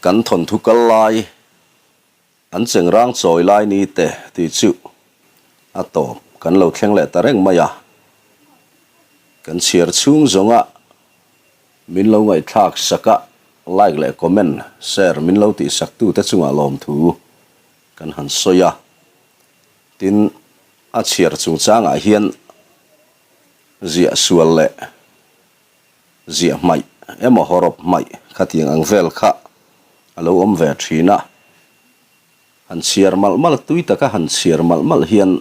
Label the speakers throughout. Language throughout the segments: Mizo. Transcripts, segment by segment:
Speaker 1: Kan thawnthu kal lai, an chengrang chawi lai ni te tih chu a tawp kan lo thleng leh ta reng mai a. Kan chhiar chhung zawnga min lo ngaihthlak sak a, like leh comment, share min lo tihsak tute chungah lawmthu kan han sawi a. Tin, a chhiar chungchangah hian ziah sual leh ziah hmaih emaw hawrawp hmaih khatiang ang vel kha a lo awm ve thin a. Han chhiar malh malh tui taka han chhiar malh malh hian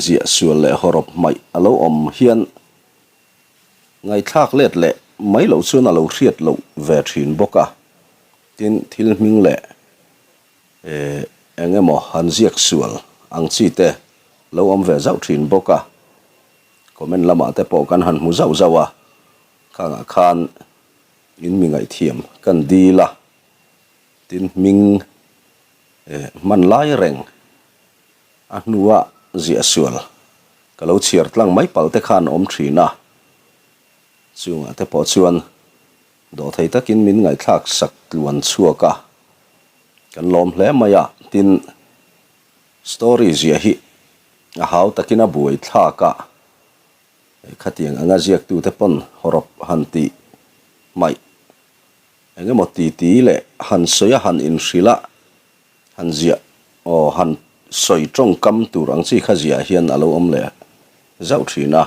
Speaker 1: ziah sual leh hawrawp hmaih a lo awm hian ngaihthlak let leh mai loh chuan a lo hriat loh ve thin bawk a. Tin, thil hming leh eng emaw han ziak sual ang chi te lo awm ve zauh thin bawk a. Comment lamah te pawh kan han hmu zauh zauh a, khangah khan in mi ngaihthiam kan dil a, tin hming hman lai reng a hnua ziah sual ka lo chhiar tlang mai palh te khan awm thin a, chungah te pawh chuan dawhthei takin min ngaihthlak sak tluan chhuak a, kan lawm hle mai a, tin Story ziah hi a hau takin a buai thlak a, khatiang anga ziaktute pawn hawrawp han tih hmaih eng emaw ti ti leh han sawi a han inhrilh a, han ziah aw han sawi tawngkam tur ang chi kha ziah hian a lo awm leh zauh thin a,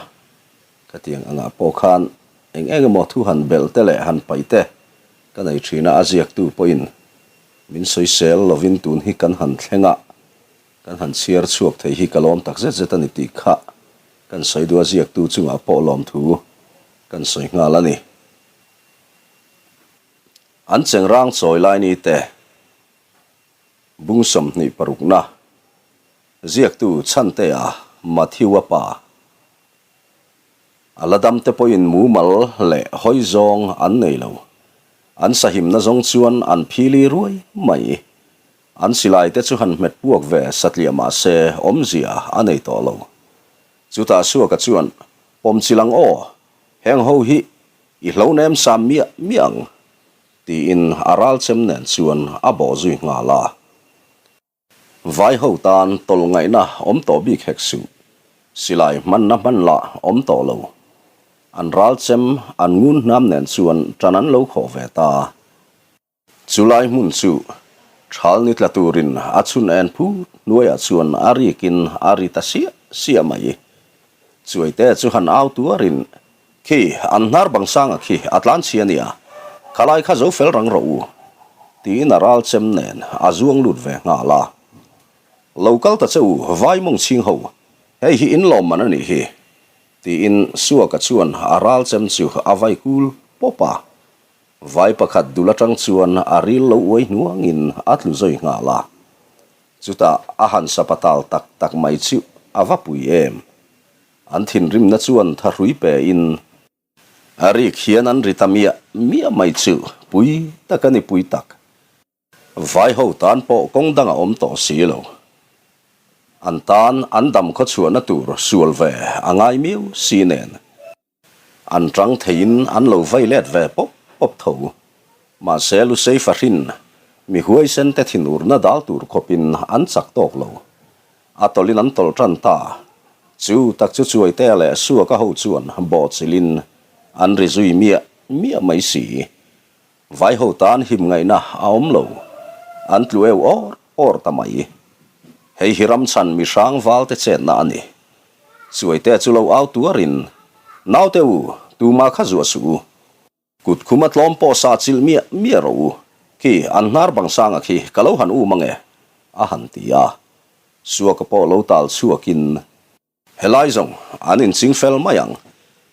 Speaker 1: khatiang angah pawh khan eng eng emaw thu han belh te leh han paih te ka nei thin a, a ziaktu pawhin Min sawisel lovin tun hi kan han thleng a, kan han chhiar chhuak thei hi ka lawm tak zet zet a ni tih kha kan sawi duh a ziaktu chungah pawh lawmthu kan sawi nghal a ni. An chengrang chawi lai ni te bung 26 na ziaktu Chhantea Matthew-a pa A la dam te pawhin mumal leh hawi zawng an nei lo. An sahimna zawng chuan an phili ruai mai. An silai te chu han hmet puak ve satliah mah se awmzia a nei tawh lo. Chutah Suaka chuan, Pawm chi lang aw, heng ho hi i hlo nem sam miah miah ang, tiin a ral chem nen chuan a bawh zui nghal a. Vai ho tan tawlh ngaihna awm tawh bik hek suh. Silai hmanna hman lah awm tawh lo. An ral chem an ngun hnam nen chuan tan an lo khawh ve ta. Chulai hmun chu thal ni tla turin a chhun en phut hnuaiah chuan a rikin a ri ta siah siah mai. Chuaite chu han au tuarin Khi, an hnar bang sanga khi a tlan chhi a nia, khalai kha zo fel rang rawh u, tiin a ral chem nen a zuang lut ve nghal a. Lo kal ta che u, vai mawng chhing ho, hei hi in lawm man a nih hi, tiin Suaka chuan a ral chem chu a vai kul pawp a. Vai pakhat dul atang chuan a ril lo uai hnuangin a tlu zawi nghal a. Chutah a han sapatal tak tak mai chu a va pui em. An thinrimna chuan thahrui pe in a rik hian an ri ta miah miah mai chu pui tak a ni pui tak. Vai ho tan pawh kawng dang a awm tawh si lo. An tan an dam khaw chhuahna tur sual ve a ngai miau si nen. An tang theiin an lo vai let ve pawp pawp tho. Mahse Lusei fahrin mi huaisen te thinurna dal tur khawpin an chak tawk lo. A tawlhin an tawlh tan ta. Chu tak chu Chuaitea leh Suaka ho chuan bawhchilhin an ri zui miah miah mai si. Vai ho tan him ngaihna a awm lo. An tlu eu awr awr ta mai. Hei hi ramchhan mi hrang valte chetna a ni. Chuaitea chu lo au tuarin, Naute u, tumah kha zuah suh u. Kut khum a tlawm pawh sa chilh miah miah rawh u. Khi, an hnar bang sanga khi ka lo han um ange, a han ti a. Suaka pawh lo tal chhuakin, Helai zawng, an inching fel mai ang.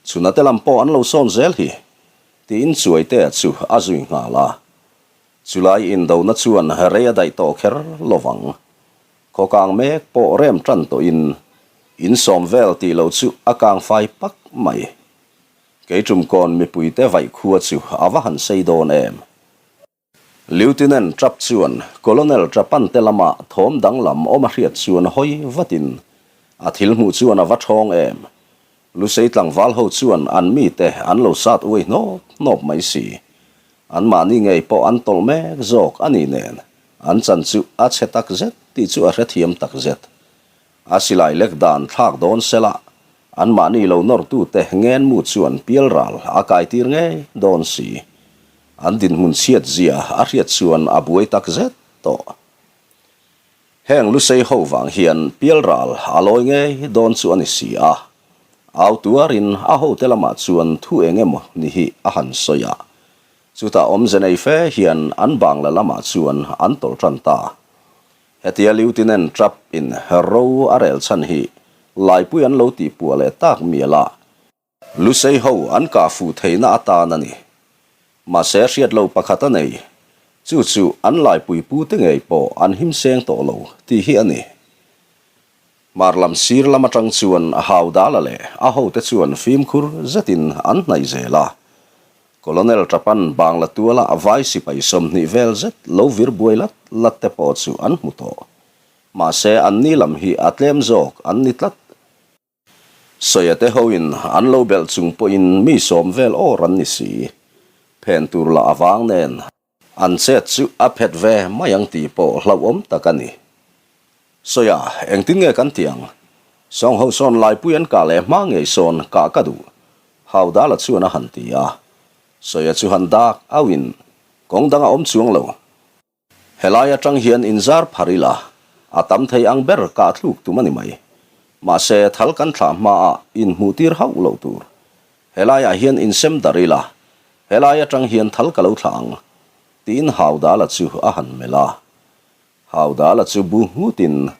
Speaker 1: Chhuna te lam pawh an lo sawn zel hi, tiin Chuaitea chu a zui nghal a. Chulai indona chuan rei a daih tawh kher lovang. Khawkang mek pawh rem tan tawhin, insawm vel tih loh chu a kang fai pak mai. Kei tumkawn mipuite vaih khua chu a va han sei dawn em? Lieutenant Trapp chuan Colonel Trapante lama thawm danglam awm a hriat chuan hawi vatin a thil hmuh chuan a va ṭhawng em? Lusei tlangval ho chuan an mite an lo sat uai hnawp hnawp mai si. Anmahni ngei pawh an tawlh mek zawk a ni nen, an chan chu a chhe tak zet tih chu a hrethiam tak zet. A silai lek dan thlak dawn sela, anmahni lo nawrtute ngenmu chuan pialral a kaitir ngei dawn si. An dinhmun chhiat zia a hriat chuan a buai tak zet tawh. Heng Lusei ho vang hian pialral a lawi ngei dawn chu a ni si a. Au tuarin a hote lamah chuan thu eng emaw ni hi a han sawi a. Chutah awmze nei fe hian an bangla lamah chuan an tawlh tan ta. Hetia Lieutenant Trapp in ro a rel chhan hi Laipui an lo tihpuah leh tak mial a. Lusei ho an kah fuh theihna atan a ni. Mahse hriat loh pakhat a nei, chu chu an laipui pute ngei pawh an him seng tawh lo tih hi a ni. Hmar lam sir lam atang chuan a hau dala leh a hote chuan fimkhur zetin an hnaih zel a. Colonel Trapan Bangla tuala vai sipai 20 vel zet lo vir buai lat lat te pawh chu an hmu tawh. Mahse anni lam hi a tlem zawk an ni tlat. Sawiate hoin an lo belh chung pawhin mi sawm vel awr an ni si. Phen tur lah avang nen an chet chu a phet ve mai ang tih pawh hlauhawm tak a ni. Sawia, engtin nge kan tih ang? Sawng ho sawn laipui an kah leh hma ngei sawn kah ka duh, Haudala chuan a han ti a. Sawia chu han dak auhin kawng dang a awm chuang lo. Helai atang hian inzar phar ila, a tam thei ang ber kah thluk tum a ni mai. Mahse, thal kan thlah hmaah inhmuh tir hauh loh tur. Helaiah hian insem darh ila, helai atang hian thal ka lo thlah ang, tiin Haudala chu a han melh a. Haudala chu bu nghutin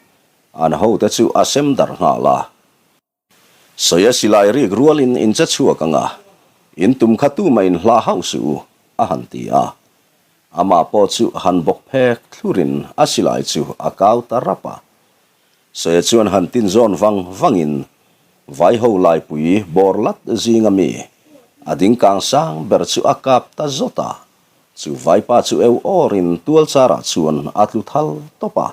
Speaker 1: an hote chu a sem darh nghal a. Sawi a silai rik rualin in che chhuak ang a, in tum kha tumah in hlah hauh suh u, a han ti a. Amah pawh chu han bawk phek thlurin a silai chu a kau ta rap a. Sawi chuan han tin zawn vang vangin vaiho laipui bawr lat zinga mi a ding kang sang ber chu a kap ta zawt a. Chu vaipa chu eu awrin tual charah chuan a tlu thal tawp a.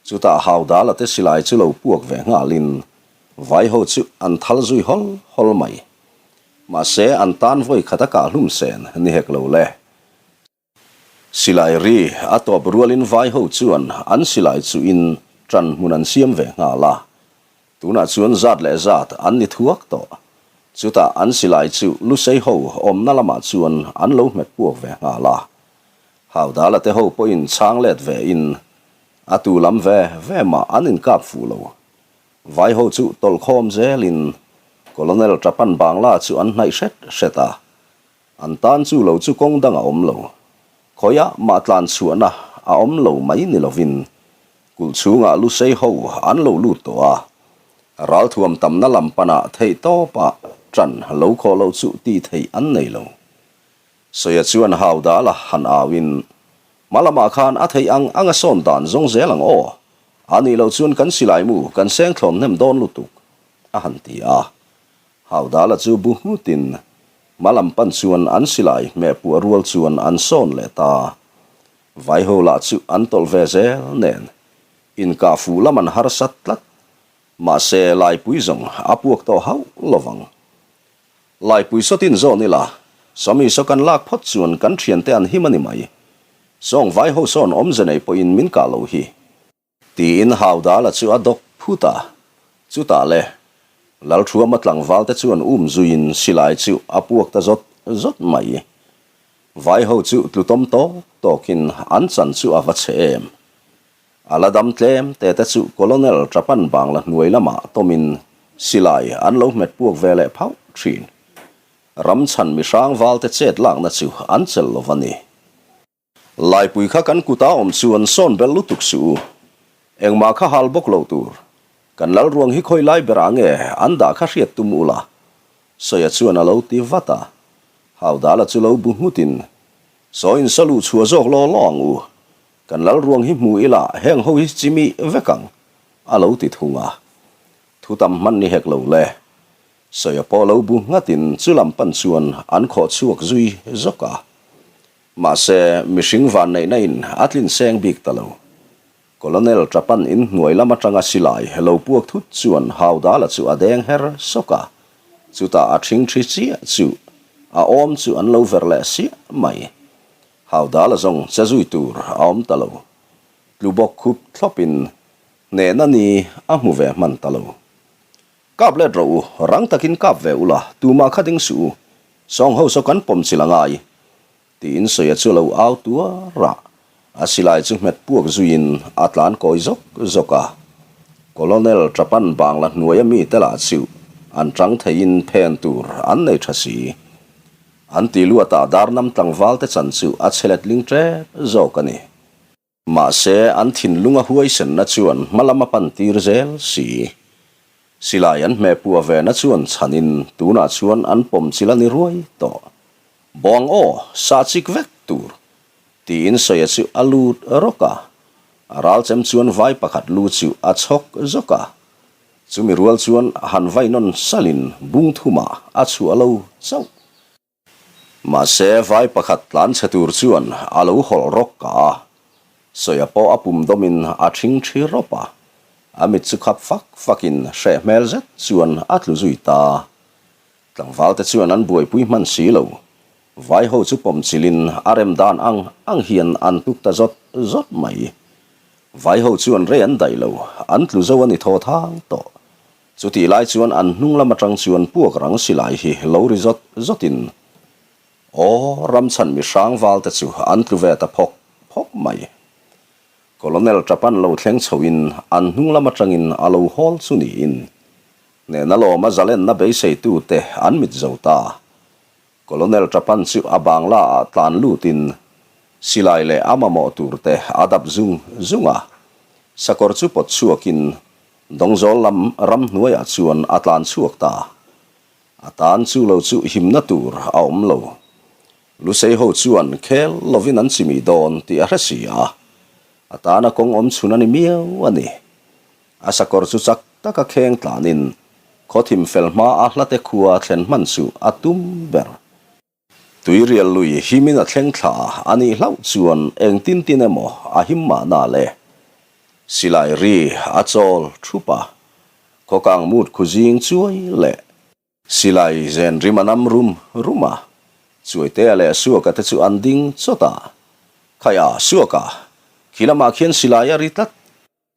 Speaker 1: Chutah Haudala te silai chu lo puak ve nghalin vaiho chu an thal zui hawl hawl mai. Mahse an tan vawi khat a kah hlum sen ni hek lo le. Silai ri a tawp rualin vaiho chuan an silai chuhin ṭan hmun an siam ve nghal a. Tunah chuan zat leh zat an ni thuak tawh. Chutah an silai chu Lusei ho awmna lamah chuan an lo hmet puak ve nghal a. Haudala te ho pawhin chhang let ve in a tu lam ve ve mah an inkap fuh lo. Vai ho chu tawlh khawm zel in Colonel Trapan Bangla chu an hnaih hret hret a. An tan chu lo chu kawng dang a awm lo. Khawiah mah tlan chhuahna a awm lo mai ni lovin kulh chhungah Lusei ho an lo lut tawh a. Ralthuam tamna lam panah theih tawpah ṭan lo khawh loh chu tih theih an nei lo. Sawia chuan hau dal a han au in, Hma lamah khan a theih ang ang a sawn dan zawng zel ang aw, a nih loh chuan kan silai mu kan seng thlawn hnem dawn lutuk, a han ti a. Hau dala chu bu nghut in, hma lam pan chuan an silai hmeh puah rual chuan an sawn leh ta. Vaiho lah chu an tawlh ve zel nen, inkah fuh lam an harsat tlat. Mahse, laipui zawng a puak tawh hauh lovang. Laipui sawtin zawn ila, Sawmi saw kan lak phawt chuan kan thiante an him a ni mai. Sawng vai ho sawn awmze nei pawhin min kah lo hi. Tiin Haudala chu a dawk phut a. Chutah le, Lalthuama tlangval te chuan um zuiin silai chu a puak ta zawt zawt mai. Vai ho chu tlutawm tawk tawkin an chan chu a va chhe em. A la dam tlem te te chu Colonel Trapan Bangla hnuai lamah tawmin silai an lo hmet puak ve leh phauh thin. Ram chhan mihrang valte chet lakna chu an chelh lo va ni. Laipui kha kan kuta awm chuan sawn belh lutuk suh u. Engmah kha hal bawk lo tur. Kan lalruang hi khawi lai berah nge an dah kha hriat tum ula. Sawia chuan a lo ti vat a. Haudala chu lo bu nghutin, Saw in sa luh chhuah zawk law law ang u. Kan lal ruang hi hmu ila heng ho hi chimi vek ang, a lo ti thung a. Thu tam hman ni hek lo le. Sawia pawh lo bu nghatin chu lam pan chuan an khawh chhuak zui zawk a. Mahse, mihring vanneihna in a tlin seng bik ta lo. Colonel Trapan in hnuai lam atanga silai lo puak thut chuan Haudala chu a deng her sawk a. Chutah a thingthi chiah chu a awm chu an lo ver leh siah mai. Haudala zawng che zui tur a awm ta lo. Tlu bawk khup thlawpin hnehna ni a hmu ve hman ta lo. Kap let rawh u, rang takin kap ve ula, tumah kha ding suh u. Sawng ho saw kan pawm chil a ngai. Tiin Sawia chu a lo au tuar a, a silai chu hmet puak zuiin a tlan kawi zawk zawk a. Colonel Trapan Bangla hnuaia mite lah chu an tang theiin phen tur an nei tha si. An ti luatah Darnam tlangval te chan chu a che letling tep zawk a ni. Mahse, an thinlung a huaisenna chuan hmalam a pan tir zel si. Silai an hmehpuah vena chuan chhanin tunah chuan an pawm chil a ni ruai tawh. Bawng aw, sah chik vek tur! tiin Sawia chu a lut rawk a. A ralchem chuan vai pakhat lu chu a chhawk zawk a. Chumi rual chuan han vai nawn salin bung thumah a chhuah lo chauh. Mahse, vai pakhat tlan chhe tur chuan a lo hawlh rawk ka a. Sawia pawh a pum dawmin a ṭhing ṭhi rawp a. A mit chu khap fak fakin hreh hmel zet chuan a tlu zui ta. Tlangvalte chuan an buaipui hman si lo. Vai ho chu pawm chilin a rem dan ang ang hian an tuk ta zawt zawt mai. Vai ho chuan rei an daih lo, an tlu zo a ni thaw thang tawh. Chutih lai chuan an hnung lam atang chuan puak rang silai hi lo ri zawt zawtin aw ramchhan mi hrang val te chu an tlu ve ta phawk phawk mai. Colonel Trapan lo thleng chhoin an hnung lam atangin a lo hawl chu niin hnehna lawma zalenna beiseitu te an mit zo ta. Colonel Trapan chu a bangla ah tlan lutin silai leh a mamawh tur te a dap zung zung a, sakawr chu pawt chhuakin Dawngzawl lam ramhnuaiah chuan a tlan chhuak ta. A tan chu lo chu himna tur a awm lo. Lusei ho chuan khel lovin an chimih dawn tih a hre si a, a tana kawng awm chhun a ni miau a ni. A sakawr chu chak taka kheng tlanin khawthim fel hma a hlate khua thlen hman chu a tum ber. Tuirial lui himin a thleng thla a nih hlauh chuan engtin tin emaw a him mahna le. Silai ri a chawl thup a, khawkang mut khu zing chuai leh silai zen rim a nam rum rum a, Chuaitea leh Suaka te chu an ding chawt a. Khaia, Suaka, khi lamah khian silai a ri tlat.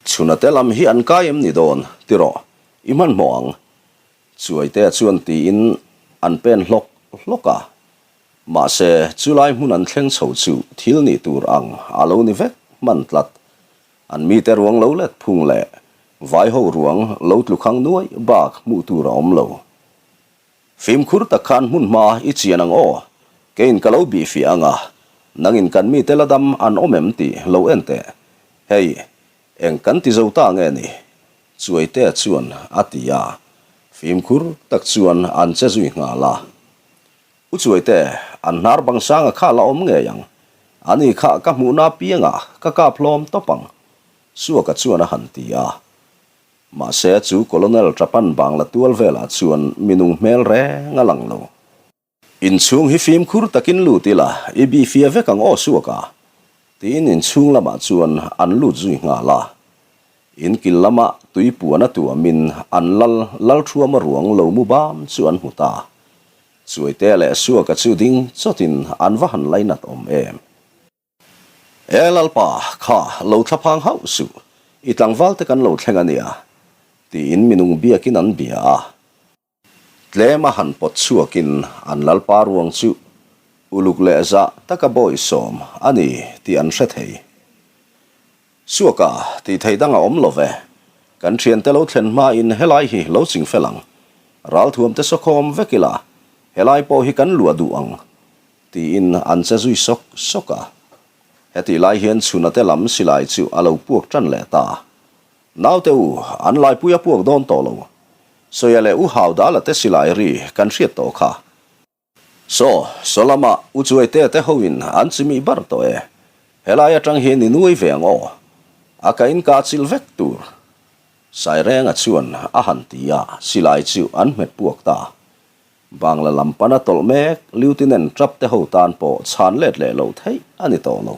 Speaker 1: Chhuna te lam hi an kai em ni dawn tiraw? I hmanhmawh ang. Chuaitea chuan tiin an pen hlawk hlawk a. Mahse, chulai hmun an thleng chho chu thil nih tur ang a lo ni vek hman tlat. An mite ruang lo let phung leh vaiho ruang lo tlukhang nuai bak hmuh tur a awm lo. Fimkhur tak khan hmun hma i chian ang aw, keiin ka lo bih fiah ang a, nangin kan mite la dam an awm em tih lo en teh. Hei, eng kan ti zo ta nge ni? Chuaitea chuan a ti a, fimkhur tak chuan an che zui nghal a. U Chuaite, an hnar bang sanga kha la awm ngei ang. Ani kha ka hmuhna piangah ka kap hlawm tawp ang, Suaka chuan a han ti a. Mahse chu Colonel Trapan Bangla tual velah chuan minung hmel reng a lang lo. Inchhung hi fimkhur takin lut ila, i bih fia vek ang aw suak a, tiin inchhung lamah chuan an lut zui nghal a. In kil lama tui puan a tuamin an lal Lalthuama ruang lo mu bam chu an hmu ta. Chuaitea leh Suaka chu ding chawtin an va han lainat awm em. E Lalpa, kha lo thlaphang hauh suh, i tlangval te kan lo thleng a nia, tiin minung biakin an bia a. Tlem a han pawt chhuakin an Lalpa ruang chu uluk leh zah taka bawisawm a ni tih an hre thei. Suaka, tih theih dang a awm lo ve. Kan thiante lo thlen hmain helai hi lo ching fel ang. Ralthuam te sawkhawm vek ila, helai pawh hi kan luah duh ang. Tiin an che zui sawk sawk a. Hetih lai hian chhunate lam silai chu a lo puak tan leh ta. Naute u, an laipui a puak dawn tawh lo. Sawia leh u Haudala te silai ri kan hriat tawh kha. Saw, saw lama u Chuaite te hoin an chimih bar tawh e. Helai atang hian i nuai ve ang aw. A ka in kah chilh vek tur. Sairenga chuan a han ti a, silai chu an hmet puak ta. Bangla lam pana tawlh mek Lieutenant Trapp te ho tan pawh chhan let leh loh theih a ni tawh lo.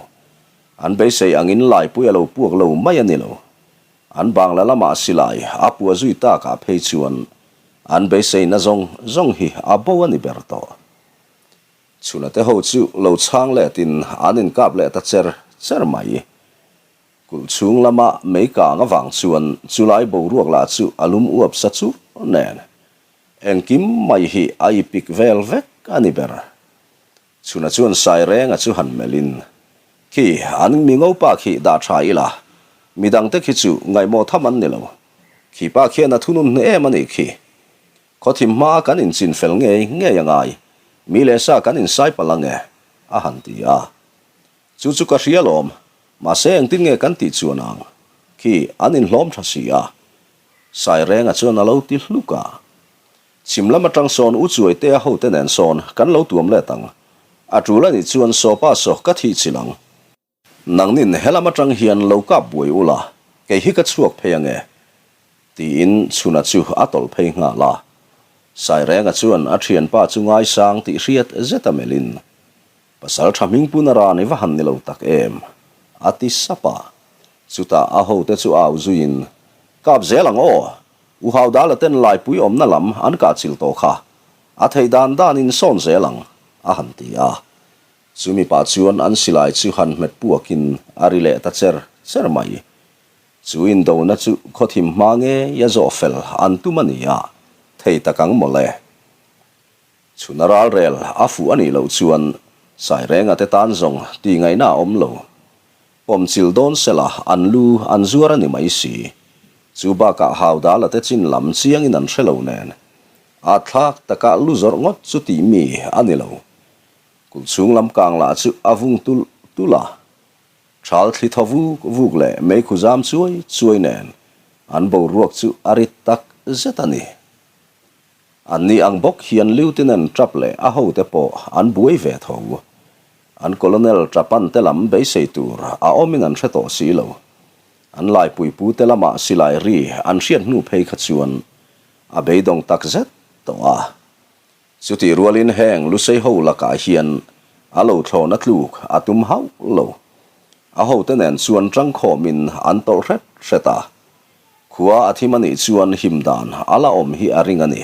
Speaker 1: An beisei angin laipui a lo puak lo mai a ni lo. An Bangla lamah silai a pua zui takah phei chuan an beiseina zawng zawng hi a bo a ni ber tawh. Chhuna te ho chu lo chhang letin an inkap leh ta cher cher mai. Kulh chhung lama mei kang avang chuan chulai boruak lah chu a lum uap sa chur nen. Engkim mai hi a ipik vel vek a ni ber. Chhuna chuan Sairenga chu han melhin, Khi, an mi ngopa khi dah tha ila, midangte khi chu ngaihmawh tham an ni lo. Khi pa khian a thunun hne em a nih khi. Khawthim hmaa kan inchin fel ngei ngei a ngai, mi leh sa kan insai palh ang e, a han ti a. Chu chu ka hria lawm, mahse engtin nge kan tih chuan ang? Khi, an inhlawm tha si a. Sairenga chuan a lo ti hluk a. Chhim lam atang sawn U Chuaitea hote nen sawn kan lo tuam let ang. A tul a nih chuan sawpa saw ka thih chilh ang. Nangnin helam atang hian lo kap buai ula, kei hi ka chhuak phei ange. Tiin Chhuna chu a tawlh phei nghal a. Sairenga chuan a thianpa chu ngaisang tih hriat zet a melhin, Pasal tha hmingpun a ran i va han ni lo tak em? a ti sap a. Chutah a hote chu au zuiin, Kap zel ang aw! U Haudala ten laipui awmna lam an kah chilh tawh kha, a theih dan danin sawn zel ang, a han ti a. Chumi pah chuan an silai chu han hmet puakin a ri leh ta cher cher mai. Chu indona chu khawthim hma ngei a zawh fel an tum a ni a, thei tak ang mawle. Chhuna ralrel a fuh a nih loh chuan Sairenga te tan zawng tih ngaihna a awm lo. Pawmchilh dawn sela an lu an zuar a ni mai si. Chu bakah Haudala te chin lam chiangin an hre lo nen. A thlak takah lu zawrh ngawt chu tih mi a ni lo. Kulh chhung lam kang lah chu a vung tulh tulh a. Thal thli thaw vuk vuk leh meikhu zam chuai chuai nen an boruak chu a rit tak zet a ni. Anni ang bawk hian Lieutenant Trapp leh a hote pawh an buai ve tho. An Colonel Trappan te lam beisei tur a awmin an hre tawh si lo. An laipuipu te lamah silai ri an hriat hnu phei kha chuan a beidawng tak zet tawh a. Chutih rualin heng Lusei ho lakah hian a lo thlawna tluk a tum hauh lo. A hote nen chuan tangkhawmin an tawlh hret hret a. Khua a thim a nih chuan him dan a la awm hi a ring a ni.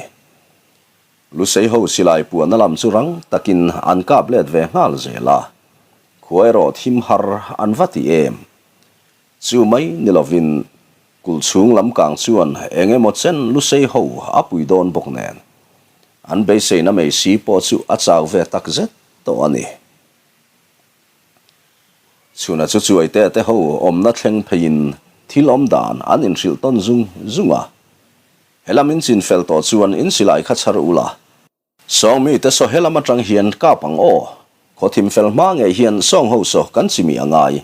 Speaker 1: Lusei ho silai puahna lam chu rang takin an kap let ve nghal zel a, khua erawh thim har an va ti em. Chu mai ni lovin kulh chhung lam kang chuan eng emaw chen Lusei ho a pui dawn bawk nen an beiseina mei si pawh chu a chau ve tak zet tawh a ni. Chhuna chu chuaite te ho awmna thleng pheiin thil awm dan an inhrilh tawn zung zung a. Helam in chin fel tawh chuan in silai kha chhar ula. Sawng mite saw helam atang hian kap ang aw. Khaw thim fel hma ngei hian sawng ho saw kan chimih a ngai.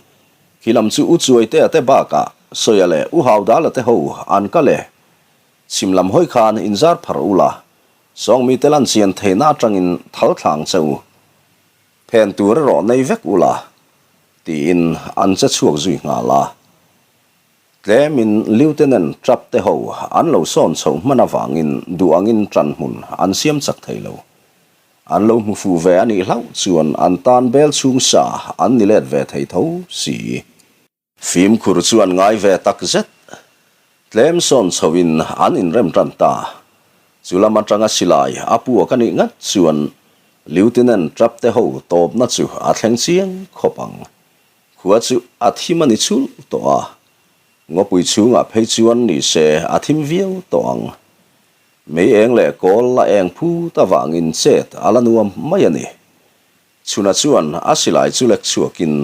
Speaker 1: Khi lam chu u chuaitea te bakah Sawia leh u Haudala te ho an kal e. Chhim lam hawi khan in zar phar ula. Sawng mite lan chian theihna atangin thal thlang che u. Phen tur erawh nei vek ula, tiin an che chhuak zui nghal a. Tlemin Lieutenant Trapp te ho an lo sawn chhoh hman avangin duh angin ṭanhmun an siam chak thei lo. An lo hmu fuh ve a nih hlauh chuan an tan bel chhung sa an ni let ve thei tho si. Fimkhur chu an ngai ve tak zet. Tlem sawn chhoin an inrem tan ta. Chu lam atanga silai a puak a nih ngat chuan Lieutenant Trapp te ho tawpna chu a thleng chiang khawp ang. Khua chu a thim a ni chulh tawh a. Ngawpui chhungah phei chuan ni se a thim viau tawh ang. Mei eng leh kawl la eng phut avangin chet a la nuam mai a ni. Chhuna chuan a silai chu lek chhuakin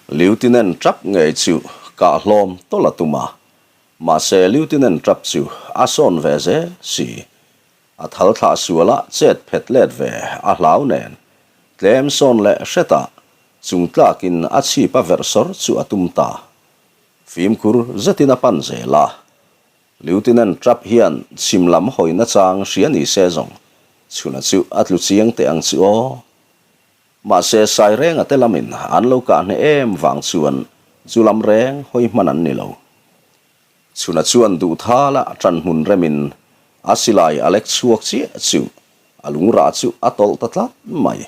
Speaker 1: Lieutenant Trapp ngei chu kah hlawm tawlh a tum a, mahse Lieutenant Trapp chu a sawn ve zel si. A thal thlah suala chet phet let ve a hlau nen, tlem sawn leh hretah chung tlakin a chhip a verh sawr chu a tum ta. Fimkhur zetin a pan zel a. Lieutenant Trapp hian chhim lam hawina chang hria ni se zawng chhuna chu a tlu chiang teh ang chu aw. Mahse, Sairenga te lamin an lo kah hneh em vang chuan chu lam reng hawi hman an ni lo. Chhuna chuan duhthala ṭan hmun remin a silai a lek chhuak chiah chu a lungrah chu a tawlh ta tlat mai.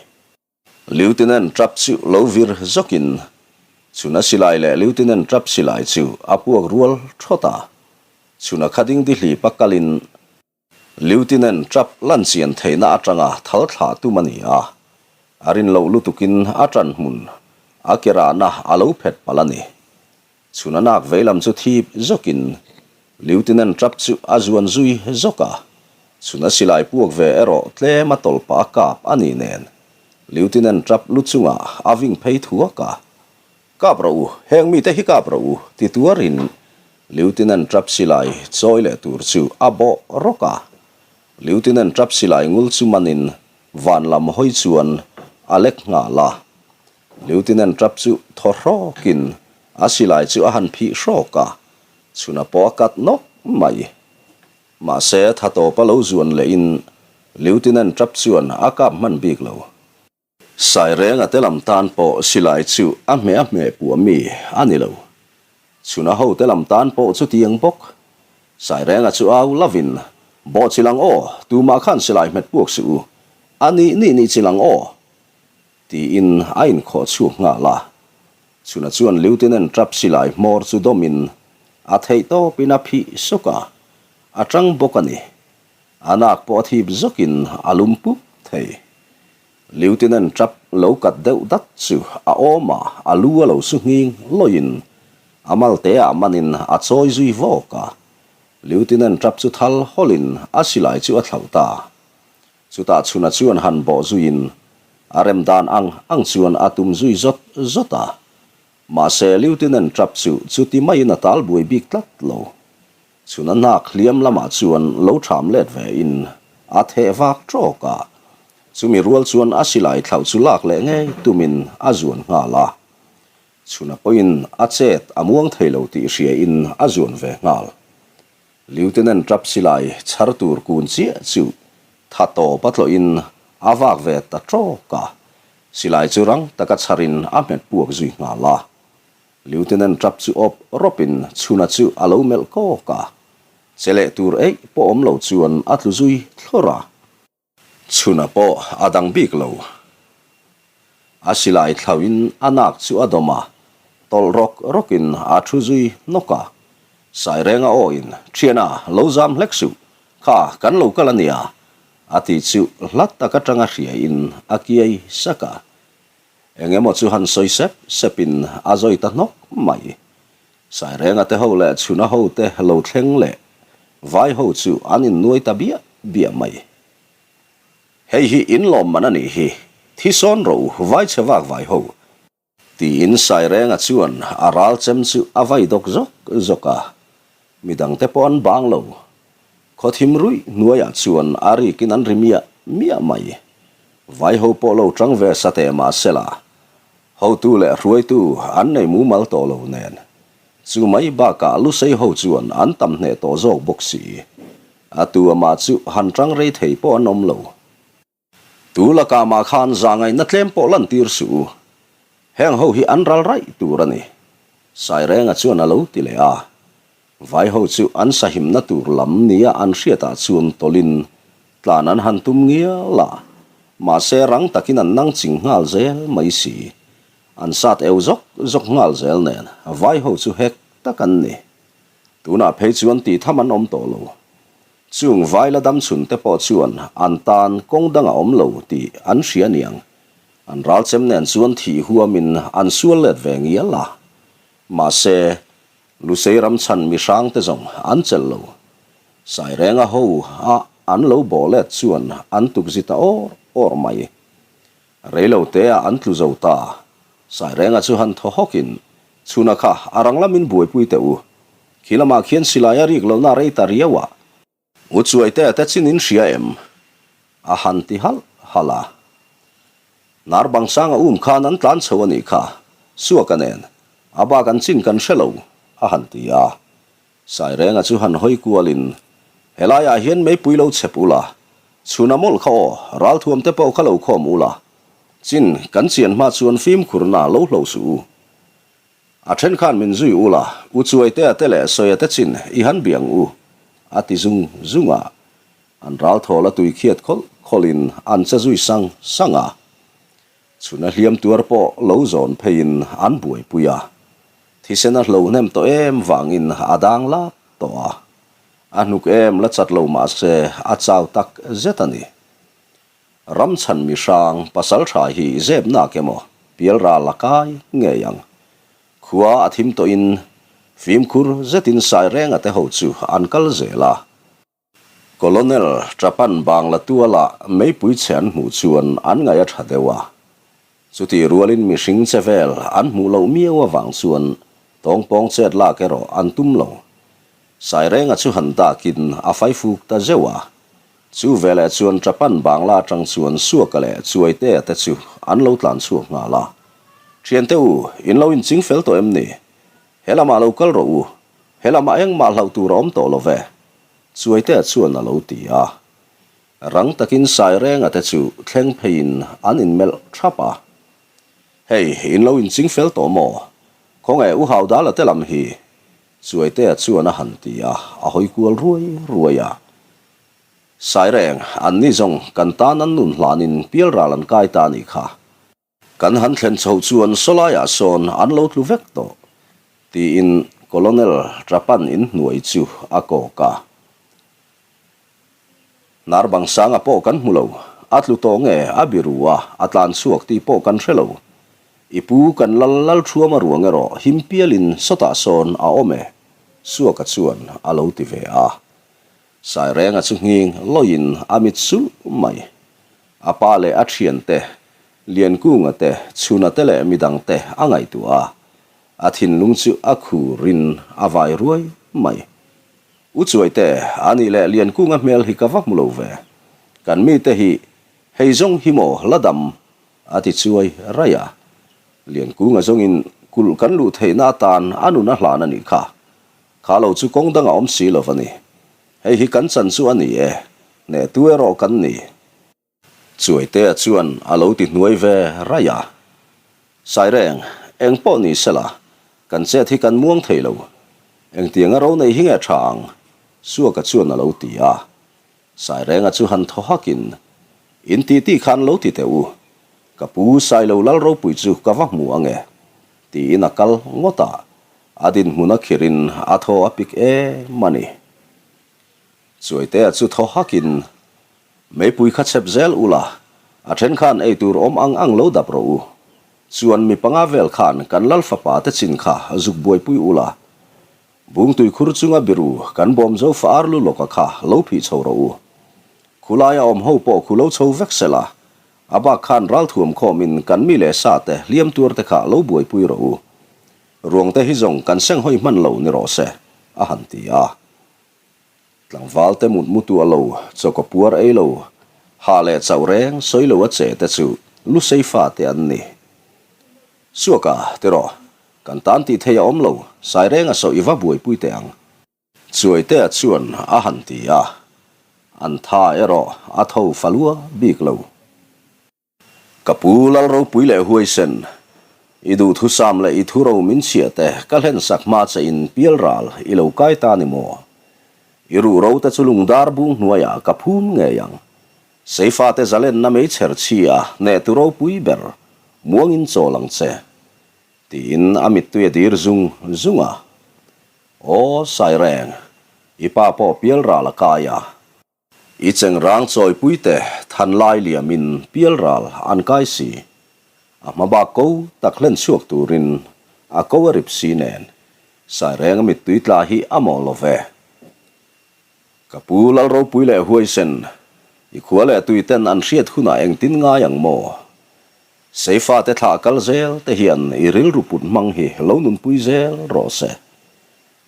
Speaker 1: Lieutenant Trapp chu lo vir zawkin Chhuna silai leh Lieutenant Trapp silai chu a puak rual thawt a. Chhuna kha dingdi hlipa kalin Lieutenant Trapp lan chian theihna atanga thal thlah tum a ni a. A rin loh lutukin a ṭan hmun a ke rahna a lo phet palh a ni. Chhun a nak veilam chu thip zawkin Lieutenant Trapp chu a zuan zui zawk a. Chhun a silai puak ve erawh tlem a tawlh pah a kap a ni nen Lieutenant Trapp lu chungah a ving phei thuak a. Kap rawh u, heng mite hi kap rawh u, ti tuarin Lieutenant Trapp silai chawi leh tur chu a bawh rawk a. Lieutenant Trapp silai ngul chu manin van lam hawi chuan a lek nghal a. Lieutenant Trapp chu thaw hrawkin a silai chu a han phih hrawk a, chhuna pawh a kat nawk mai. Mahse, tha tawpa lo zuan lehin Lieutenant Trapp chuan a kap hman bik lo. Sairenga te lam tan pawh silai chu a hmeh a hmeh puah mi a ni lo. Chhuna ho te lam tan pawh chutiang bawk. Sairenga chu au lovin, Bawh chilang aw, tumah khan silai hmet puak suh u. A nih nih nih chilang aw! Tiin a inkhawh chhuak nghal a. Chhuna chuan Lieutenant Trapp silai hmawr chu dawmin a theihtawpin a phih sawk a, a tang bawk a ni. A nak pawh a thip zawkin a lum pup thei. Lieutenant Trapp lo kat deuh dat chu a awm a, a lu a lo su nghing lawiin a malte ah manin a chawi zui vawk a. Lieutenant Trapp chu thal hawlin a silai chu a thlauh ta. Chutah chhuna chuan han bawh zuiin a rem dan ang ang chuan a tum zui zawt zawt a. Mahse Lieutenant Trapp chu chuti maiin a tal buai bik tlat lo. Chhun a hnak hliam lamah chuan lo ṭham let ve in a theh vak ṭawk a, chumi rual chuan a silai thlauh chu lak leh ngei tumin a zuan nghal a. Chhun a pawhin a chet a muang thei lo tih hria in a zuan ve nghal. Lieutenant Trapp silai chhar tur kun chiah chu tha tawp a tlawh in a vak ve ta ṭawk a, silai chu rang taka chhar in a hmet puak zui nghal a. Lieutenant Trapp chu awp rawpin chhuna chu a lo melh kawk a, che leh tur eih pawh awm lo chuan a tlu zui thlawr a. Chhuna pawh a dang bik lo. A silai thlauhin a nak chu a dawm a, tawlh rawk rawkin a thu zui hnawk a. Sairenga awin, Thiana, lo zam hlek suh, kha kan lo kal a nia, a ti chu hla tak atanga hriain a kiai sak a. Eng emaw chu han sawi sep sepin a zawi ta hnawk mai. Sairenga te ho leh Chhuna ho te lo thleng leh vai ho chu an innuai ta biah biah mai. Hei hi in lawm man a nih hi, thi sawn rawh u vai chhe vak vai ho. Tiin Sairenga chuan a ral chem chu a vai dawk zawk zawk a, midangte pawh an bang lo. Khawthim ruih hnuaiah chuan a rikin an ri miah miah mai. Vaiho pawh lo tang ve sa teh mah sela, hotu leh hruaitu an nei mumal tawh lo nen. Chu mai bakah Lusei ho chuan an tam hneh tawh zawk bawk si. A tu amah chu han tang rei thei pawh an awm lo. Tu lakah mah khan zahngaihna tlem pawh lantir suh u. Heng ho hi an ral raih tur a ni. Sairenga chuan a lo ti leh a. Vai ho chu an sahimna tur lam nia an hriatah chuan tawlhin tlan an han tum ngial a, mahse rang takin an nang ching nghal zel mai si. An sat eu zawk zawk nghal zel nen vai ho chu hek tak an ni. Tunah phei chuan tih tham an awm tawh lo. Chung vai la dam chhun te pawh chuan an tan kawng dang a awm lo tih an hria niang. An ralchem nen chuan thih huamin an sual let ve ngial a. Mahse, Lusei ram chhan mi hrang te zawng an chelh lo. Sairenga ho a an lo bawh let chuan an tuk zi ta awr awr mai. Reilo te ah an tlu zo ta. Sairenga chu han thaw hawk in, Chhuna kha a rang lam in buaipui teh u. Khi lamah khian silai a rik lohna rei ta riau a. U Chuaite te chin in hria em? A han ti halh halh a. Nar bang sang a um khan an tlan chho a nih kha, Suaka nen a bak an chin kan hre lo, a han ti a. Sairenga chu han hawi kualin, Helaiah hian meipui lo chhep ula, chhuna mawlh kha aw, ralthuam te pawh kha lo khawm ula, chin kan chian hma chuan fimkhurna lo hlo suh u. A then khan min zui ula, U Chuaitea te leh Sawia te chin i han biang u, a ti zung zung a. An ral thawl a tui khiat khawlh khawlhin an che zui sang sang a. Chhun a hliam tuar pawh lo zawn pheiin an buaipui a. Thisen a hlo hnem tawh em vangin a dang lak tawh a. A hnuk em la chat lo mah se a chau tak zet a ni. Ramchhan mihrang pasaltha hi zep nak emaw pialral a kai ngei ang. Khua a thim tawhin fimkhur zetin Sairenga te ho chu an kal zel a. Colonel Trapan Bangla tuala meipui chhe an hmuh chuan an ngaih a tha deuh a. Chutih rualin mihring che vel an hmuh loh miau avang chuan tawngpawng chet lak erawh an tum lo. Sairenga chu han dakin a faifuk ta zeuh a. Chu veleh chuan Japan Bangla atang chuan Suaka leh Chuaitea te chu an lo tlan chhuak nghal a. Thiante u, in lo inching fel tawh em ni? He lamah lo kal rawh u, he lamah engmah hlauh tur a awm tawh lo ve, Chuaitea chuan a lo ti a. Rang takin Sairenga te chu thleng pheiin an inmelh thap a. Hei, in lo inching fel tawh maw? Khawnge u Haudala te lam hi? Chuaitea chuan a han ti a, a hawi kual ruai ruai a. Saireng, an ni zawng kan tan an nun hlanin pialral an kai ta a nih kha. Kan han thlen chhoh chuan sawlaiah sawn an lo tlu vek tawh, tiin Colonel Trapan in hnuai chu a kawk a. Hnar bang sanga pawh kan hmu lo, a tlu tawh nge a biru a, a tlan chhuak tih pawh kan hre lo. I pu kan lal lal thuam a ruang erawh him pialin sawtah sawn a awm e, Suaka chuan a lo ti ve a. Sairenga chu nghing lawiin a mit sulh mai. A pa leh a thiante, Liankunga te, Chhuna te leh midang te a ngaihtuah a, a thinlung chu a khurin a vai ruai mai. U Chuaite, a nih leh Liankunga hmel hi ka va hmu lo ve. Kan mite hi hei zawng hi maw la dam? a ti chuai raih a. Liankunga zawngin kulh kan luh theihna atan a nun a hlan a nih kha. Kha lo chu kawng dang a awm si lo a ni. Hei hi kan chan chu a ni e, hnehtu erawh kan ni. Chuaitea chuan a lo ti hnuai ve raih a. Saireng, eng pawh ni sela, kan chet hi kan muang thei lo. Engtianga ro nei hi nge tha ang? Suaka chuan a lo ti a. Sairenga chu han thaw hakin, In ti ti khan lo ti teh u, ka pu Sailo lal ropui chu ka va hmu ange, tiin a kal ngawt a, a dinhmun a khirin a thaw a pik em a ni. Chuaitea chu thaw hakin, Meipui kha chhep zel ula, a then khan eitur awm ang ang lo dap rawh u. Chuan mi panga vel khan kan lal fapa te chin kha zuk buaipui ula, Bungtui khur chunga biru kan bawm zo fa ar lu lawka kha lo phih chho rawh u. Khulaia awm ho pawh khu lo chho vek sela, a bak khan ralthuam khawmin kan mi leh sa te hliam tuar te kha lo buaipui rawh u. Ruang te hi zawng kan senghawi hman lo ni rawh se, a han ti a. Tlangval te mut mu tuah lo, chawkaw puar ei lo, hah leh chauh reng sawi lo a che te chu lusei fa te an ni. Suaka, ti rawh. Kan tan tih theih a awm lo, Sairenga saw i va buaipui teh ang. Chuaitea chuan a han ti a, an tha erawh a tho falua bik lo. Ka pu Lalropui leh Huaisen, i duhthusam leh i thuro min chhiah te ka hlensak hma che in pialral i lo kai ta ni maw? I ruhro te chu lungdar bung hnuaiah ka phum ngei ang. Seifate zalenna meichher chhi a hnehtu ropui ber, muangin chawl ang che, tiin a mittui a dir zung zung a. Aw Saireng, i pa pawh pialral a kai a. I chengrang chawipui te than lai liamin pialral an kai si. A hma bak ko tak hlen chhuak turin a ko a rip si nen, Saireng a mittui tla hi a mawh lo ve. Ka pu Lalropui leh Huaisen, i khua leh tuiten an hriat hunah engtin ngai ang maw? Seifate thlah kal zel te hian i rilru put hmang hi lo nunpui zel rawh se.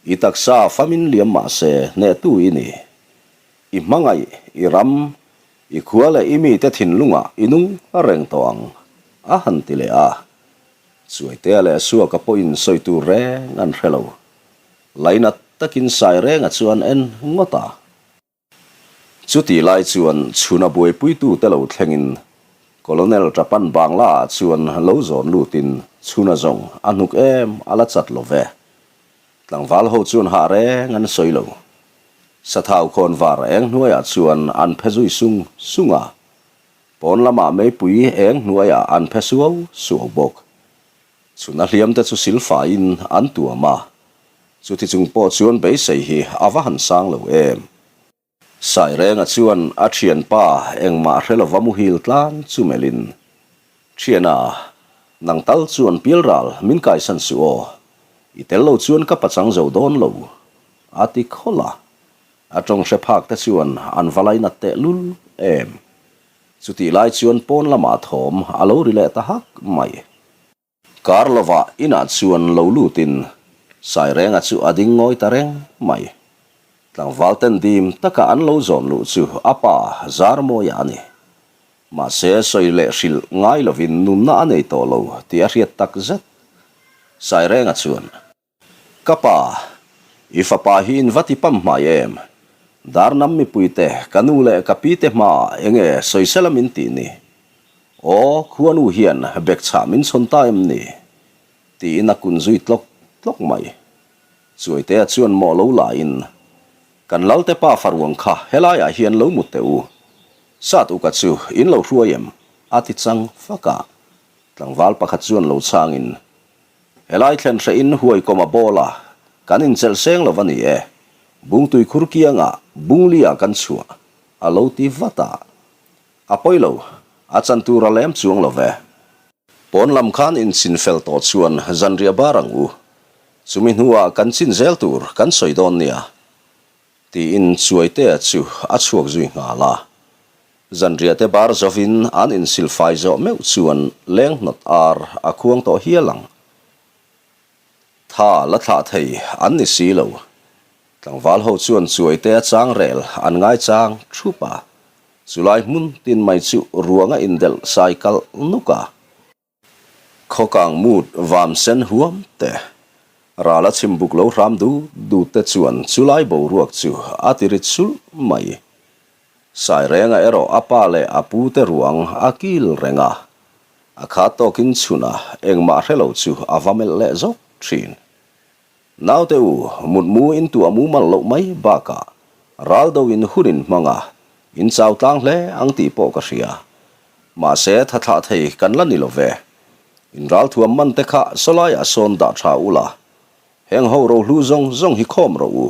Speaker 1: I taksa famin liam mah se hnehtu i ni. I hmangaih, i ram, i khua leh i mite thinlungah i nung reng tawh ang, a han ti leh a. Chuaitea leh Suaka pawhin sawi tur reng an hre lo. Lainat takin Sairenga chuan en ngawt a. Chutih lai chuan chhuna buaipuitute lo thlengin Colonel Japan Bangla ah chuan lo zawn lutin chhuna zawng a hnuk em a la chat lo ve. Tlangval ho chuan hah reng an sawi lo. Sathau khawnvar eng hnuaiah chuan an phe zui sung sung a. Pawn lamah meipui eng hnuaiah an phe suau suau bawk. Chhun a hliam te chu silfaiin an tuam a, chuti chung pawh chuan beisei hi a va han sang lo em. Sairenga chuan a thianpa engmah hre lova muhil tlang chu melhin, Thiana, nang tal chuan pialral min kaisan suh aw, i tel lo chuan ka pachang zo dawn lo, a ti khawlh a. A tawng hre phak te chuan an va lainat tehlul em. Chutih lai chuan pawn lamah thawm a lo ri leh ta hak mai. Kar lovah inah chuan lo lutin Sairenga chu a ding ngawi ta reng mai. Tlangval ten dim taka an lo zawn luh chu a pa Zarmawia a ni. Mahse sawi leh hrilh ngai lovin nunna a nei tawh lo tih a hriat tak zet. Sairenga chuan. Ka pa, i fapa hi in va ti pam hmai em? Darnam mipuite, ka nu leh ka pi te hmaah enge sawisela min tih ni? Aw, khuanu hian bekchhah min chhawn ta em ni? Tiin a kun zui tlawk tlawk mai. Chuaitea chuan mawh lo lain, Kan Lalte pa faruang kha helaiah hian lo mut teh u. Sat uka chu in lo hruai em? a ti chang fak a. Tlangval pakhat chuan lo chhangin, Helai thlen hrehin huaikawm a bawl a, kan inchelh seng lo a ni e. Bungtui khur kiangah Bunglia kan chhuah a lo ti vat a. A pawi lo, a chan tur a lem chuang lo ve. Pawn lam khan inchin fel tawh chuan zanriah bar ang u. Chumi hnuah kan chin zel tur kan sawi dawn nia. Tiin Chuaitea chu a chhuak zui nghal a. Zanriahte bar zovin an insilfai zawh meuh chuan leng hnawt ar a khuang tawh hial ang. Tha la thlah thei an ni si lo. Tlangval ho chuan Chuaitea chang rel an ngaichang thup a. Chulai hmun tin mai chu ruang a indelh sai kalh nuk a. Khawkang mut vam sen huam te, ral a chim buk lo hram dut dut te chuan chulai boruak chu a ti rit sulh mai. Sairenga erawh a pa leh a pu te ruang a kil reng a, a khat tawkin chhuna engmah hre lo chu a va melh leh zawk thin. Naute u, mutmu in tuah mumal loh mai bakah ral do in hun in hmang a, in chau tlang hle ang tih pawh ka hria. Mahse, tha thlah thei kan la ni lo ve. In ral thuam man te kha sawlaiah sawn dah tha ula, heng ho rohlu zawng zawng hi khawm rawh u.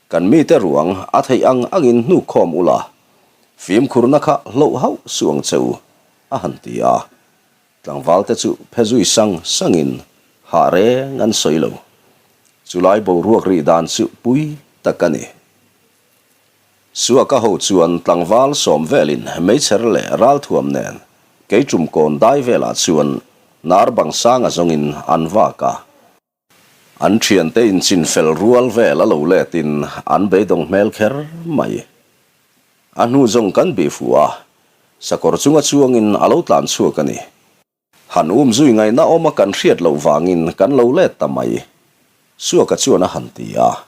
Speaker 1: Kan mite ruang a theih ang angin hnuk khawm ula, fimkhurna kha hloh hauh suh ang che u, a han ti a. Tlangvalte chu phe zui sang sangin hah reng an sawi lo. Chulai boruak rih dan chu pui tak a ni. Suaka ho chuan tlangval sawm velin meichher leh ralthuam nen keiṭum kawn dai velah chuan nar bang sanga zawngin an vak a. An thiante inchin fel rual vel a lo letin an beidawng hmel kher mai. A hnu zawng kan bih fuh a, sakawr chunga chuangin a lo tlan chhuak a ni. Han um zui ngaihna awma kan hriat loh vangin kan lo let ta mai, Suaka chuan a han ti a.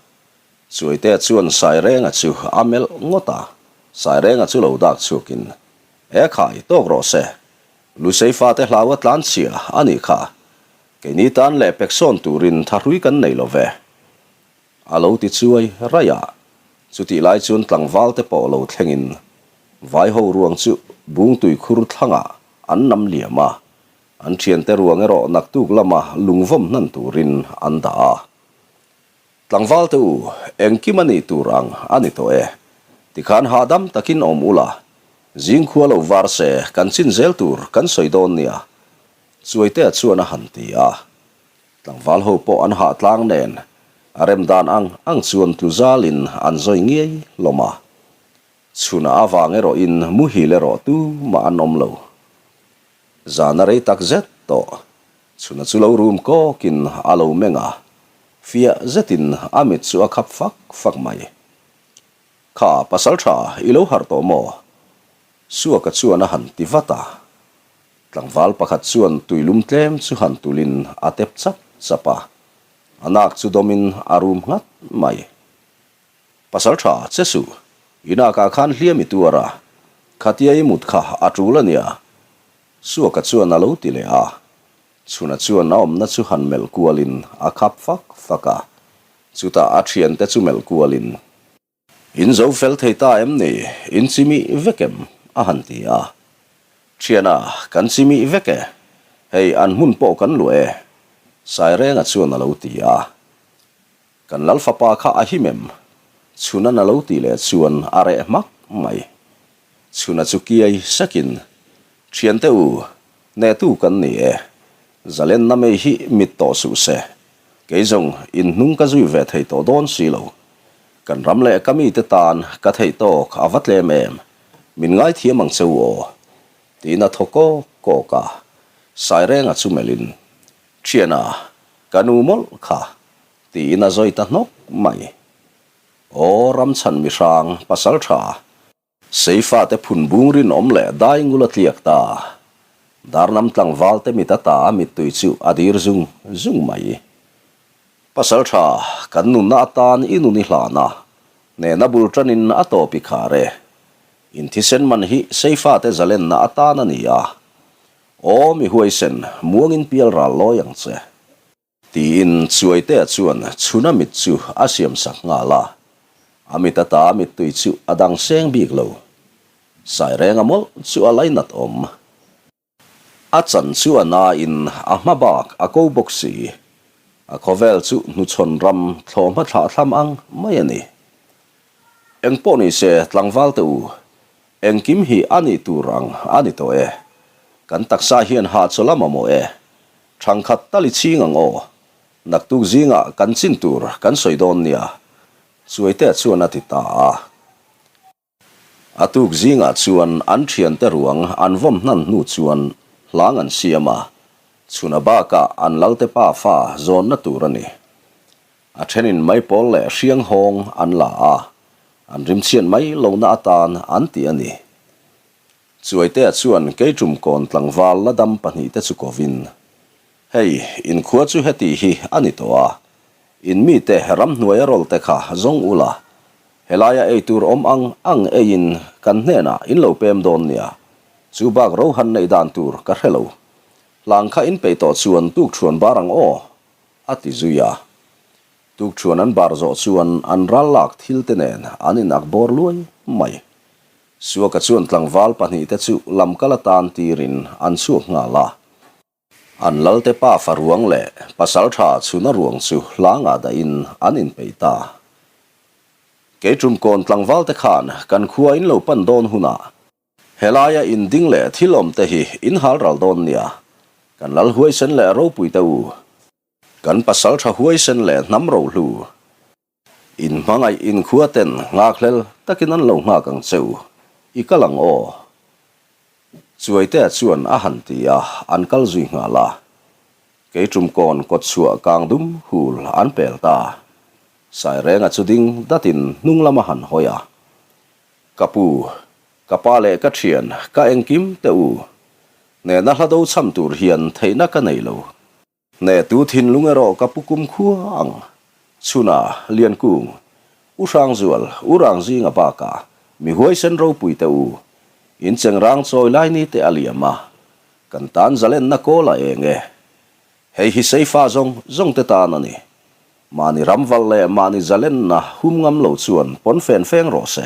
Speaker 1: Chuaitea chuan Sairenga chu a melh ngawt a, Sairenga chu lo dak chhuakin, E khai, tawk rawh se, Lusei fate hlau a tlan chhia a nih kha, Keini tan leh pek sawn turin thahrui kan nei lo ve. A lo ti chuai raih a, chutih lai chuan tlangval te pawh lo thlengin vaiho ruang chu bungtui khur thlangah an nam liam a, an thiante ruang erawh naktuk lama lungvawm hnan turin an dah a. Tlangval te u, engkim a nih tur ang a ni tawh e. Tikhan hahdam takin awm ula, zingkhua lo var se kan chin zel tur kan sawi dawn nia, Chuaitea chuan a han ti a. Tlangval ho pawh an hah tlang nen a rem dan ang ang chuan tlu zalin an zawi ngiai hlawm a. Chhunah avang erawhin muhil erawh tumah an awm lo. Zan a rei tak zet tawh. Chhuna chu lo rum kawkin a lo meng a, fiah zetin a mit chu a khap fak fak mai. Kha pasal tha i lo harh tawh maw? Suaka chuan a han ti vat a. Tlangval pakhat chuan tuilum tlem chu han tulin a tep chap chap a, a nak chu dawmin a rum nghat mai. Pasal tha che suh, i nakah khan hliam i tuar a, khatia i mut kha a tul a nia, Suaka chuan a lo ti leh a. Chhuna chuan a awmna chu han melh kualin a khap fak fak a, chutah a thiante chu melh kualin. In zo fel thei ta em ni? In chimih vek em? a han ti a. Thiana, kan chimih vek e. Hei, an hmun pawh kan luah e. Sairenga chuan a lo ti a. Kan Lalfapa kha a him em? Chhuna'n a lo tih leh chuan a reh hmak mai. Chhuna chu kiai sakin, Thiante u, hnehtu kan ni e. Zalenna mei hi mit tawh suh se. Kei zawng in hnung ka zui ve thei tawh dawn si lo. Kan ram leh ka mite tan ka theih tawk a va tlem em. Min ngaithiam ang che u aw. Tiin a thaw kawk kawk a. Sairenga chu melhin, Thiana, ka nu mawlh kha. Tiin a zawi ta hnawk mai. Aw Ramchhan mihrang pasal tha. Seifate phun bung rinawm leh dai ngul a tliak ta. Darnam tlangval te mit ata a mittui chu a dir zung zung mai. Pasal tha, kan nunna atan i nun i hlan a, hnehna bul tanin a tawp i khar e. In thisen man hi Seifate zalenna atan a ni a. Aw mi huaisen, muangin pial ral lawi ang che. Tiin Chuaitea chuan chhuna mit chu a siam sak nghal a, a mit ata mittui chu a dang seng bik lo. Sairenga mawlh chu a lainat awm. A chan chu a nain a hma bak a ko bawk si. A khawvel chu hnuchhawn ram thlawhhma thlahthlam ang mai a ni. Engpawh ni se tlangval te u, engkim hi a nih tur ang a ni tawh e. Kan taksa hian hahchawl a mamawh e. Thangkhat tal i chhing ang aw. Naktuk zingah kan chin tur kan sawi dawn nia, Chuaitea chuan a ti ta a. A tuk zingah chuan an thiante ruang an vawm hnan hnu chuan hlang an siam a, chhuna bakah an lalte pa fa zawnna tur a ni. A thenin maipawl leh hriang hawng an la a, an rimchhiat mai lohna atan an ti a ni. Chuaitea chuan Keiṭum kawn tlangval la dam pahnihte chu kovin, Hei, in khua chu heti hi a ni tawh a, in mite ramhnuaia rawlte kha zawng ula, helaia ei tur awm ang ang eiin kan hnenah in lo pem dawn nia, chu bak ro han neih dan tur ka hre lo. Hlang kha in peih tawh chuan tukṭhuan bar ang aw, a ti zui a. Tukṭhuan an bar zawh chuan an ral lak thilte nen an inak bawr luai mai. Suaka chuan tlangval pahnihte chu lamkal atan tirin an chhuak nghal a. An lalte pa fa ruang leh pasaltha chhuna ruang chu hlangah dahin an inpeih ta. Keiṭumkawn tlangvalte khan kan khua in lo pan dawn hunah helaia in ding leh thil awmte hi in hal ral dawn nia, kan lal huaisen leh ropuite u, kan pasaltha huaisen leh hnam rohlu, In hmangaih inkhua ten nghakhlel takin an lo nghak ang che u, i kal ang aw. Chuaitea chuan a han ti a, an kal zui nghal a. Keiṭumkawn kawtchhuah kang dum hul an pel ta. Sairenga chu ding datin hnung lam a han hawi a. Ka pu, ka pa leh ka ṭhian, ka engkim teh u. Hnehna hla do cham tur hian theihna ka nei lo. Hnehtu thinlung erawh ka pu kum khua ang. Chhuna, Liankung, U Hrangzual, U Rangzinga bakah mi huaisen ropui te u, in chengrang chawi lai ni te a liam a, kan tan zalenna kawl a eng e. Hei hi Seifa zawng zawng te tan a ni. Mahni ramval leh mahni zalenna hum ngam lo chuan pawn fen feng rawh se.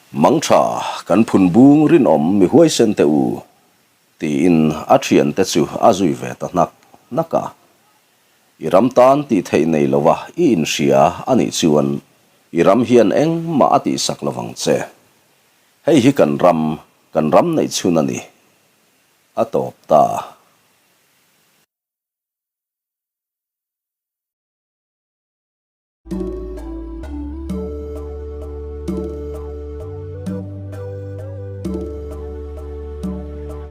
Speaker 1: Mangtha, kan phun bung rinawm mi huaisen teh u, tiin a thiante chu a zui ve ta hnak hnak a. I ram tan tih theih nei lova i inhria a nih chuan i ram hian engmah a tihsak lovang che. Hei hi kan ram, kan ram neih chhun a ni. A tawp ta.